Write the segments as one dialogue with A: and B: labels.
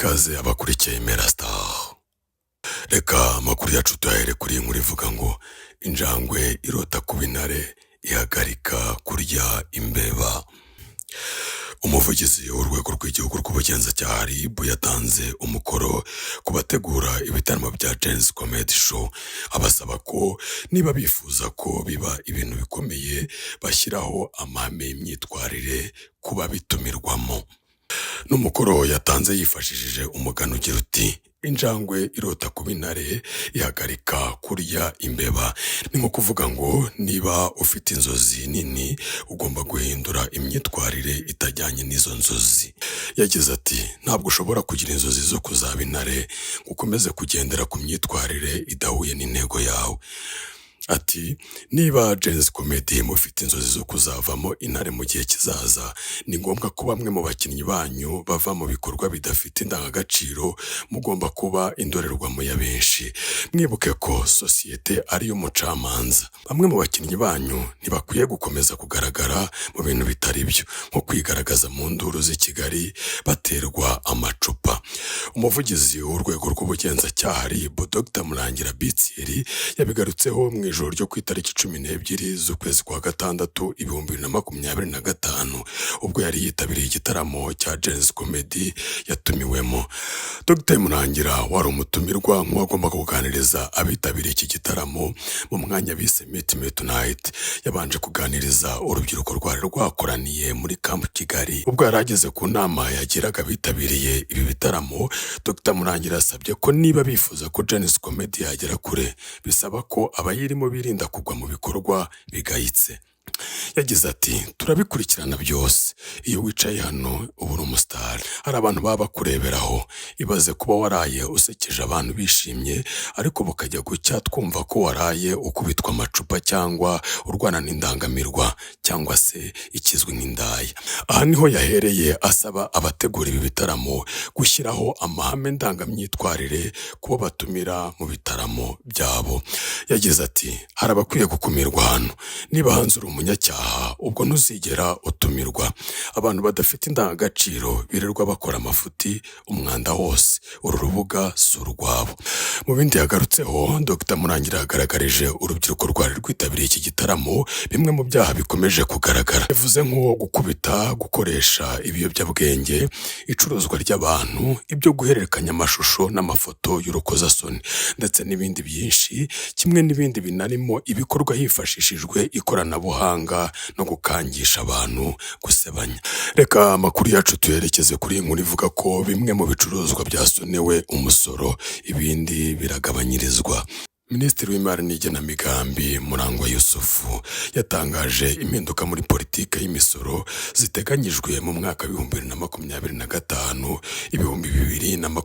A: Ikaze abakurikiye Imera Star. Reka amakuru yacu tuyahere kuri iyi nkuru ivuga ngo injangwe irota kuba intare ihagarika kurya imbeba. Umuvugizi w'Urwego rw'Igihugu rw'Ubugenzacyaha RIB yatanze umukoro ku bategura ibitaramo bya Gen-Z Comedy Show, abasaba ko niba bifuza ko biba ibintu bikomeye bashyiraho amahame y'imyitwarire ku babitumirwamo. N'umukoro yatanze yifashishije umugani ugira uti: "Injangwe irota kuba intare ihagarika kurya imbeba." Ni nko kuvuga ngo niba ufite inzozi nini, ugomba guhindura imyitwarire itajyanye n'izo nzozi. Yagize ati: "Ntabwo ushobora kugira inzozi zo kuzaba intare ngo ukomeze kugendera ku myitwarire idahuye n'intego yawe." Ati: "Niba Gen-Z Comedy mufite inzozi zo kuzavamo intare mu gihe kizaza, ni ngombwa ko bamwe mu bakinnyi banyu bava mu bikorwa bidafite indangagaciro. Mugomba kuba indorerwamo ya benshi. Mwibuke ko sosiyete ariyo mucamanza. Bamwe mu bakinnyi banyu ntibakwiye gukomeza kugaragara mu bintu bitari byo, nko kwigaragaza mu nduru z'i Kigali baterwa amacupa." Umuvugizi w'Urwego rw'Ubugenzacyaha RIB, Dr Murangira B Thierry, yabigarutseho mu ijoro ryo ku itariki 12 z'ukwezi kwa gatandatu 2025, ubwo yari yitabiriye igitaramo cya Gen-Z Comedy yatumiwemo. Dr Murangira wari umutumirwa nk'uwagombaga kuganiriza abitabiriye iki gitaramo mu mwanya bise Meet Me Tonight, yabanje kuganiriza urubyiruko rwari rwakoraniye muri Camp Kigali. Ubwo yari ageze ku nama yagiraga abitabiriye ibi bitaramo, Dr Murangira yasabye ko niba bifuza ko Gen-Z Comedy yagera kure, bisaba ko abayirimo birinda kugwa mu bikorwa bigayitse. Yagize ati: "Turabikurikirana byose. Iyo wicaye hano uba uri umusitari, hari abantu baba bakureberaho. Ibaze kuba waraye usekeje abantu bishimye, ariko bukajya gucya twumva ko waraye ukubitwa amacupa cyangwa urwana n'indangamirwa cyangwa se ikizwi nk'indaya." Aha niho yahereye asaba abategura ibi bitaramo gushyiraho amahame ndangamyitwarire kubo batumira mu bitaramo byabo. Yagize ati: "Hari abakwiye gukumirwa hano. Niba hanze uri umunyacyaha, ubwo ntuzigera utumirwa. Abantu badafite indangagaciro, birirwa bakora amafuti umwanda wose, uru rubuga si urwabo." Mu bindi yagarutseho, Dr Murangira yagaragarije urubyiruko rwari rwitabiriye iki gitaramo bimwe mu byaha bikomeje kugaragara. Bivuze nko gukubita, gukoresha ibiyobyabwenge, icuruzwa ry'abantu, ibyo guhererekanya amashusho n'amafoto y'urukozasoni ndetse n'ibindi byinshi, kimwe n'ibindi binarimo ibikorwa hifashishijwe ikoranabuhanga no gukangisha abantu gusebanya. Reka amakuru yacu tuyerekeze kuri iyi nkuru ivuga ko bimwe mu bicuruzwa byasonewe umusoro, ibindi biragabanyirizwa. Minisitiri w'Imari n'Igenamigambi, Murangwa Yusufu, yatangaje impinduka muri politiki y'imisoro ziteganyijwe mu mwaka w'2025,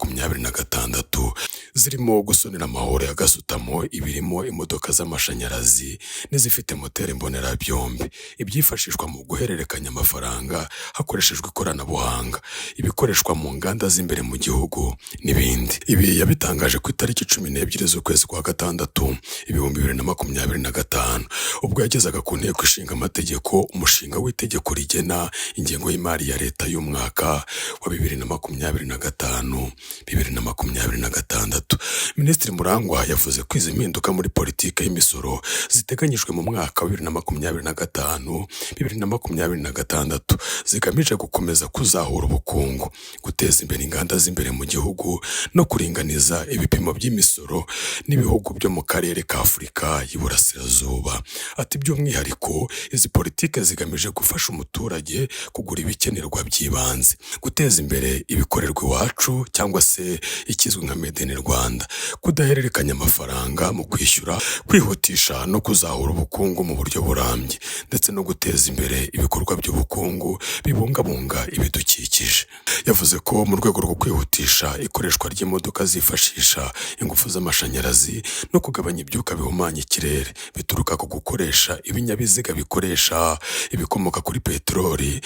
A: 2026, zirimo gusonera amahoro ya gasutamo ibirimo imodoka z'amashanyarazi n'izifite moteri mbonerabyombi, ibyifashishwa mu guhererekanya amafaranga hakoreshejwe ikoranabuhanga, ibikoreshwa mu nganda z'imbere mu gihugu n'ibindi. Ibi yabitangaje ku itariki 12 z'ukwezi kwa gatandatu 2025, ubwo yagezaga ku Nteko Ishinga Amategeko umushinga w'itegeko rigena ingengo y'imari ya leta y'umwaka wa 2025, 2026. Minisitiri Murangwa yavuze ko izi mpinduka muri politiki y'imisoro ziteganyijwe mu mwaka wa 2025, 2026 zigamije gukomeza kuzahura ubukungu, guteza imbere inganda z'imbere mu gihugu no kuringaniza ibipimo by'imisoro n'ibihugu byo mu karere ka Afurika y'Iburasirazuba. Ati: "By'umwihariko izi politiki zigamije gufasha umuturage kugura ibikenerwa by'ibanze, guteza imbere ibikorerwa iwacu cyangwa se ikizwi nka Made in Rwanda, kudahererekanya amafaranga mu kwishyura, kwihutisha no kuzahura ubukungu mu buryo burambye, ndetse no guteza imbere ibikorwa by'ubukungu bibungabunga ibidukikije." Yavuze ko mu rwego rwo kwihutisha ikoreshwa ry'imodoka zifashisha ingufu z'amashanyarazi no no kugabanya ibyuka bihumanya ikirere bituruka ku gukoresha ibinyabiziga bikoresha ibikomoka kuri peteroli,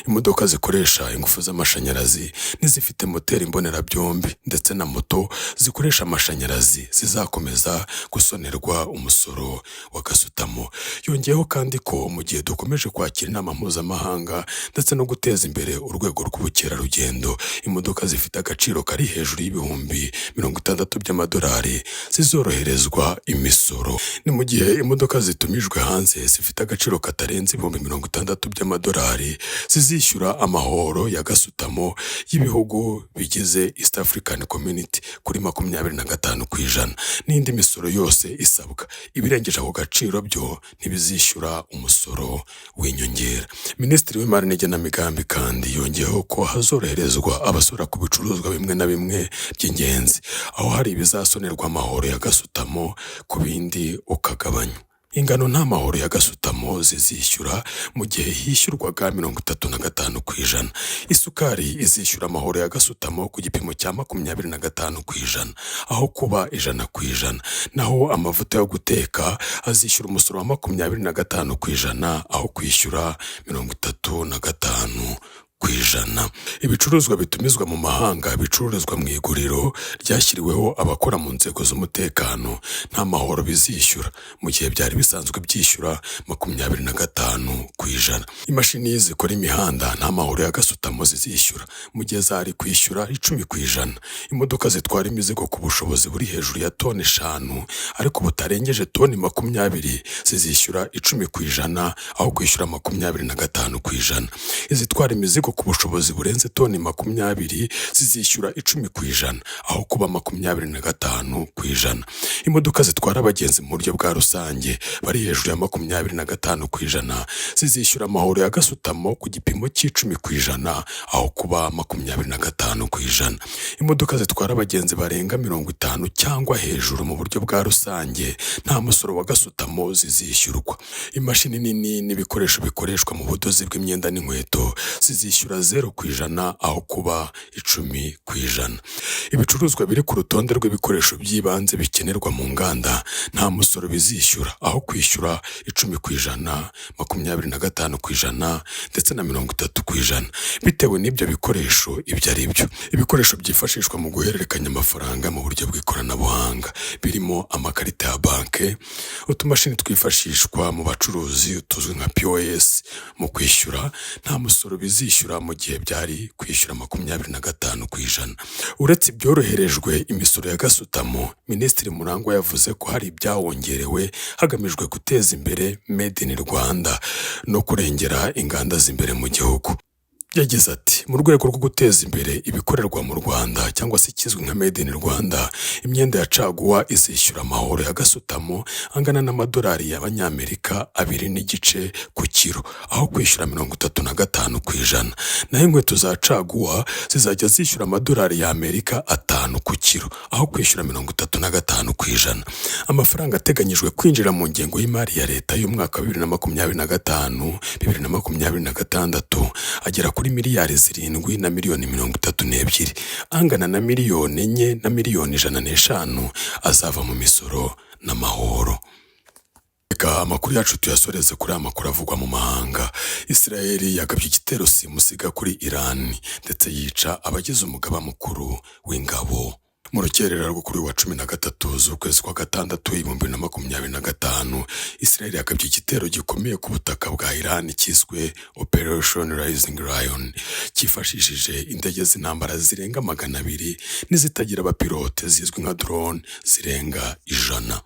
A: imodoka zikoresha ingufu z'amashanyarazi n'izifite moteri mbonerabyombi ndetse na moto zikoresha amashanyarazi zizakomeza gusonerwa umusoro wa gasutamo. Yongeyeho kandi ko mu gihe dukomeje kwakira inama mpuzamahanga ndetse no guteza imbere urwego rw'ubukerarugendo, imodoka zifite agaciro kari hejuru y'60,000 by'amadolari zizoroherezwa imisoro. Ni mu gihe imodoka zitumijwe hanze zifite agaciro katarenze 60,000 by'amadolari zizishyura amahoro ya gasutamo y'ibihugu bigize East African Community kuri 25% n'indi misoro yose isabwa. Ibirengeje ako gaciro byo ntibizishyura umusoro w'inyongera. Minisitiri w'Imari n'Igenamigambi kandi yongeyeho ko hazoroherezwa abasora ku bicuruzwa bimwe na bimwe by'ingenzi, aho hari ibizasonerwa amahoro ya gasutamo, ku bindi ukagabanywa. Ingano nta mahoro ya gasutamo zizishyura mu gihe hishyurwaga 35%. Isukari izishyura amahoro ya gasutamo ku gipimo cya 25% aho kuba 100%. Naho amavuta yo guteka azishyura umusoro wa 25% aho kwishyura 35%. Ibicuruzwa bitumizwa mu mahanga bicururizwa mu iguriro ryashyiriweho abakora mu nzego z'umutekano nta mahoro bizishyura, mu gihe byari bisanzwe byishyura 25%. Imashini zikora imihanda nta mahoro ya gasutamo zizishyura, mu gihe zari kwishyura 10%. Imodoka zitwara imizigo ku bushobozi buri hejuru ya toni 5 ariko butarengeje toni 20 zizishyura 10% aho kwishyura 25%. Izitwara imizigo ku bushobozi burenze toni 20 zizishyura 10% aho kuba 25%. Imodoka zitwara abagenzi mu buryo bwa rusange bari hejuru ya 25% zizishyura amahoro ya gasutamo ku gipimo cy'10% aho kuba 25%. Imodoka zitwara abagenzi barenga 50 cyangwa hejuru mu buryo bwa rusange nta musoro wa gasutamo zizishyurwa. Imashini nini n'ibikoresho bikoreshwa mu budozi bw'imyenda n'inkweto zizishyura 0% aho kuba 10%. Ibicuruzwa biri ku rutonde rw'ibikoresho by'ibanze bikenerwa mu nganda nta musoro bizishyura aho kwishyura 10%, 25% ndetse na 30% bitewe n'ibyo bikoresho ibyo ari byo. Ibikoresho byifashishwa mu guhererekanya amafaranga mu buryo bw'ikoranabuhanga birimo amakarita ya banki, utumashini twifashishwa mu bacuruzi tuzwi nka POS mu kwishyura nta musoro bizishyura mu gihe byari kwishyura 25%. Uretse ibyoroherejwe imisoro ya gasutamo, Minisitiri Murangwa yavuze ko hari ibyawongerewe hagamijwe guteza imbere Made in Rwanda no kurengera inganda z'imbere mu gihugu. Yagize ati: "Mu rwego rwo guteza imbere ibikorerwa mu Rwanda cyangwa se ikizwi nka Made in Rwanda, imyenda ya caguwa izishyura amahoro ya gasutamo angana n'amadolari y'Abanyamerika 2.5 ku kiro aho kwishyura 35%. Naho inkweto za caguwa zizajya zishyura amadolari y'Amerika 5 ku kiro aho kwishyura 35%." Amafaranga ateganyijwe kwinjira mu ngengo y'imari ya leta y'umwaka wa 2025 2026 agera kuri miliyari 7 na miliyoni 32, angana na miliyoni 4 na miliyoni 105 azava mu misoro n'amahoro. Reka amakuru yacu tuyasoreze kuri aya makuru avugwa mu mahanga. Israel yagabye igitero simusiga kuri Iran ndetse yica abagize umugaba mukuru w'ingabo. Mu rukerera rwo kuri wa 13 z'ukwezi kwa gatandatu 2025, Israel yagabye igitero gikomeye ku butaka bwa Iran cyiswe Operation Rising Lion, cyifashishije indege z'intambara zirenga 200 n'izitagira abapilote zizwi nka drone zirenga 100.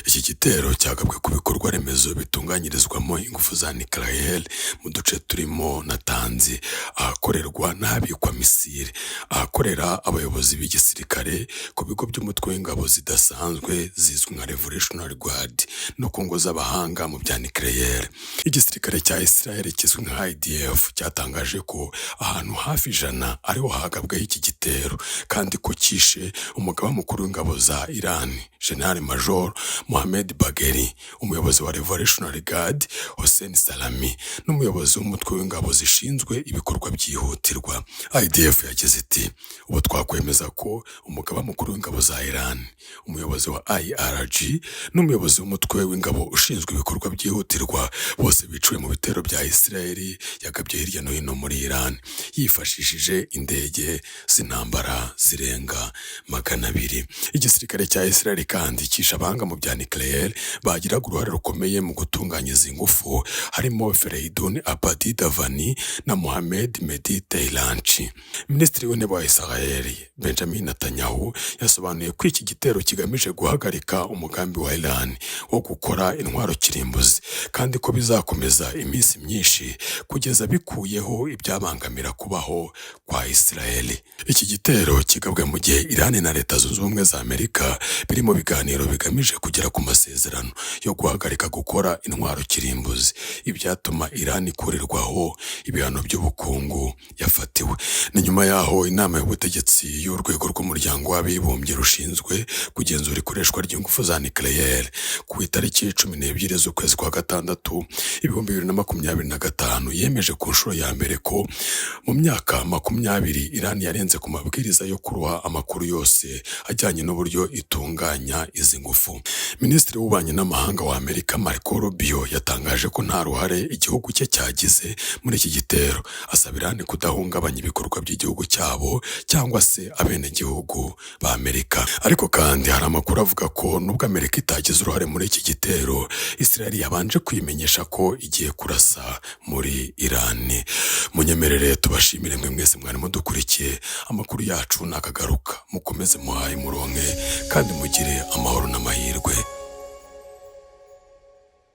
A: Iki gitero cyagabwe ku bikorwa remezo bitunganyirizwamo ingufu za nucléaire mu duce turimo Natanz, ahakorerwa n'ahabikwa misile, ahakorera abayobozi b'igisirikare, ku bigo by'umutwe w'ingabo zidasanzwe zizwi nka Revolutionary Guard no ku ngo z'abahanga mu bya nucléaire. Igisirikare cya Israel kizwi nka IDF cyatangaje ko ahantu hafi 100 ariho hagabweho iki gitero, kandi ko cyishe umugaba mukuru w'ingabo za Iran, General Major Mohamed Bagheri, umuyobozi wa Revolutionary Guard Hossein Salami n'umuyobozi w'umutwe w'ingabo zishinzwe ibikorwa byihutirwa. IDF yagize iti: "Ubu twakwemeza ko umugaba mukuru w'ingabo za Iran, umuyobozi wa IRG n'umuyobozi w'umutwe w'ingabo ushinzwe ibikorwa byihutirwa bose biciwe mu bitero bya Israel yagabye hirya no hino muri Iran yifashishije indege z'intambara zirenga 200." Igisirikare cya Israel kandi cyishe abahanga mu bya nucléaire bagiraga uruhare rukomeye mu gutunganya izi ngufu, harimo Fereidun Abadi Davani na Mohamed Mehdi Tehranchi. Minisitiri w'Intebe wa Israel Benjamin Netanyahu yasobanuye ko iki gitero kigamije guhagarika umugambi wa Iran wo gukora intwaro kirimbuzi, kandi ko bizakomeza iminsi myinshi kugeza bikuyeho ibyabangamira kubaho kwa Israel. Iki gitero kigabwe mu gihe Iran na Leta Zunze Ubumwe za Amerika biri mu biganiro bigamije kugera ku masezerano yo guhagarika gukora intwaro kirimbuzi, ibyatuma Iran ikurirwaho ibihano by'ubukungu yafatiwe. Ni nyuma yaho inama y'ubutegetsi y'urwego rw'Umuryango w'Abibumbye rushinzwe kugenzura ikoreshwa ry'ingufu za nucléaire ku itariki 12 z'ukwezi kwa gatandatu 2025 yemeje ku nshuro ya mbere ko mu myaka 20 Iran yarenze ku mabwiriza yo kuruha amakuru yose ajyanye n'uburyo itunganya izi ngufu. Minisitiri w'Ububanyi n'Amahanga wa Amerika Marco Rubio yatangaje ko nta ruhare igihugu cye cyagize muri iki gitero, asaba Iran kudahungabanya ibikorwa by'igihugu cyabo cyangwa se abenegihugu ba Amerika. Ariko kandi hari amakuru avuga ko nubwo Amerika itagize uruhare muri iki gitero, Israel yabanje kwimenyesha ko igiye kurasa muri Iran. Munyemerere tubashimire mwe mwese mwari mudukurikiye. Amakuru yacu nakagaruka. Mukomeze muhaye muronke kandi mugire amahoro n'amahirwe.